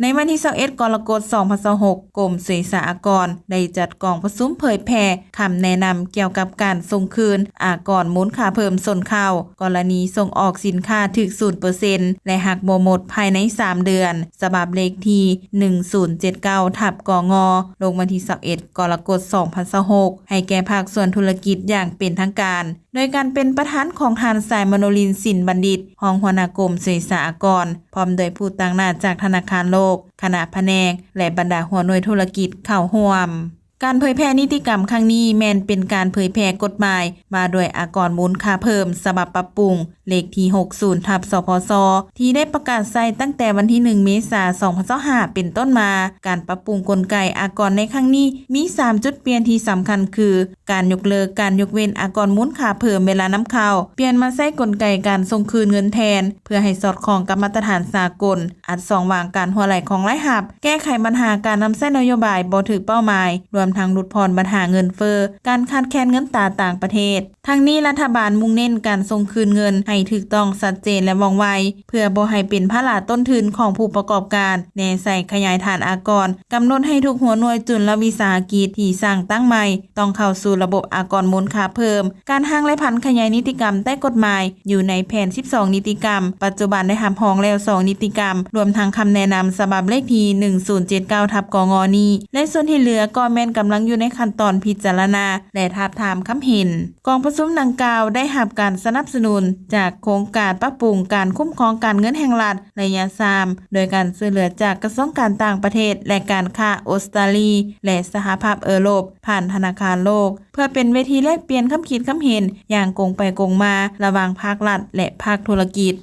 ໃນວັນທີຊາວເອັດ ກໍລະກົດ ສອງພັນຊາວຫົກ ກົມສຸລິສາອາກອນ ໄດ້ຈັດກອງປະຊຸມເຜີຍແຜ່ຄຳແນະນຳກ່ຽວກັບການສົ່ງຄືນອາກອນມູນຄ່າເພີ່ມຊົນເຜົ່າ ກໍລະນີສົ່ງອອກສິນຄ້າຖືກ ສູນເປີເຊັນ ແລະ ຫັກບໍ່ໝົດພາຍໃນສາມເດືອນ ສະບັບເລກທີ ໜຶ່ງສູນເຈັດເກົ້າ ທັບ ກງ ລົງວັນທີຊາວເອັດ ກໍລະກົດ ສອງພັນຊາວຫົກ ໃຫ້ແກ່ພາກສ່ວນທຸລະກິດຢ່າງເປັນທາງການ ໂດຍການເປັນປະທານຂອງທ່ານ ສາຍມະໂນລິນ ສິນບັນດິດ ຮອງຫົວໜ້າກົມສຸລິສາອາກອນ ພ້ອມດ້ວຍຜູ້ຕາງໜ້າຈາກທະນາຄານໂລກ, ຄະນະພະແນກ ແລະ ບັນດາຫົວໜ່ວຍທຸລະກິດເຂົ້າຮ່ວມ. ການເຜີຍແຜ່ນິຕິກຳຄັ້ງນີ້ແມ່ນເປັນການເຜີຍແຜ່ກົດໝາຍວ່າດ້ວຍອາກອນມູນຄ່າເພີ່ມ ສະບັບປັບປຸງ ເລກທີ ຫົກສິບ ທັບ ສພຊ ທີ່ໄດ້ປະກາດໃຊ້ຕັ້ງແຕ່ວັນທີ ໜຶ່ງ ເມສາ ສອງພັນຊາວຫ້າ ເປັນຕົ້ນມາ. ການປັບປຸງກົນໄກອາກອນໃນຄັ້ງນີ້ມີສາມຈຸດປ່ຽນທີ່ສຳຄັນຄື ການຍົກເລີກການຍົກເວັ້ນອາກອນມູນຄ່າເພີ່ມເວລານຳເຂົ້າ, ປ່ຽນມາໃຊ້ກົນໄກການສົ່ງຄືນເງິນແທນ ເພື່ອໃຫ້ສອດຄ່ອງກັບມາດຕະຖານສາກົນ, ອັດຊ່ອງວ່າງການຮົ່ວໄຫຼຂອງລາຍຮັບ, ແກ້ໄຂບັນຫາການນຳໃຊ້ນະໂຍບາຍບໍ່ຖືກເປົ້າໝາຍ, ລວມທັງຫຼຸດຜ່ອນບັນຫາເງິນເຟີ້, ການຂາດແຄນເງິນຕາຕ່າງປະເທດ. ທັງນີ້, ລັດຖະບານມຸ່ງເນັ້ນການສົ່ງຄືນເງິນໃຫ້ຖືກຕ້ອງ, ຊັດເຈນ ແລະ ວ່ອງໄວ, ເພື່ອບໍ່ໃຫ້ເປັນພາລະຕົ້ນທຶນຂອງຜູ້ປະກອບການ, ແນໃສ່ຂະຫຍາຍຖານອາກອນ, ກຳນົດໃຫ້ທຸກຫົວໜ່ວຍຈຸນລະວິສາຫະກິດທີ່ສ້າງຕັ້ງໃໝ່ ຕ້ອງເຂົ້າສູ່ລະບົບອາກອນມູນຄ່າເພີ່ມ. ການຮ່າງ ແລະ ຜັນຂະຫຍາຍນິຕິກຳໃຕ້ກົດໝາຍ ຢູ່ໃນແຜນສິບສອງນິຕິກຳ, ປັດຈຸບັນໄດ້ຮັບຮອງແລ້ວສອງນິຕິກຳ, ລວມທັງຄຳແນະນຳສະບັບເລກທີ ໜຶ່ງສູນເຈັດເກົ້າ ທັບ ກງ ນີ້ ແລະ ສ່ວນທີ່ເຫຼືອກໍແມ່ນກຳລັງຢູ່ໃນຂັ້ນຕອນພິຈາລະນາ ແລະ ທາບທາມຄຳເຫັນ. ກອງປະຊຸມດັ່ງກ່າວໄດ້ຮັບການສະໜັບສະໜູນຈາກໂຄງການປັບປຸງການຄຸ້ມຄອງການເງິນແຫ່ງລັດໄລຍະສາມ ໂດຍການຊ່ວຍເຫຼືອຈາກກະຊວງການຕ່າງປະເທດ ແລະ ການຄ້າອົດສະຕາລີ ແລະ ສະຫະພາບເອີຣົບ ຜ່ານທະນາຄານໂລກ ເພື່ອເປັນເວທີແລກປ່ຽນຄຳຄິດຄຳເຫັນຢ່າງກົງໄປກົງມາລະຫວ່າງພາກລັດ ແລະ ພາກທຸລະກິດ.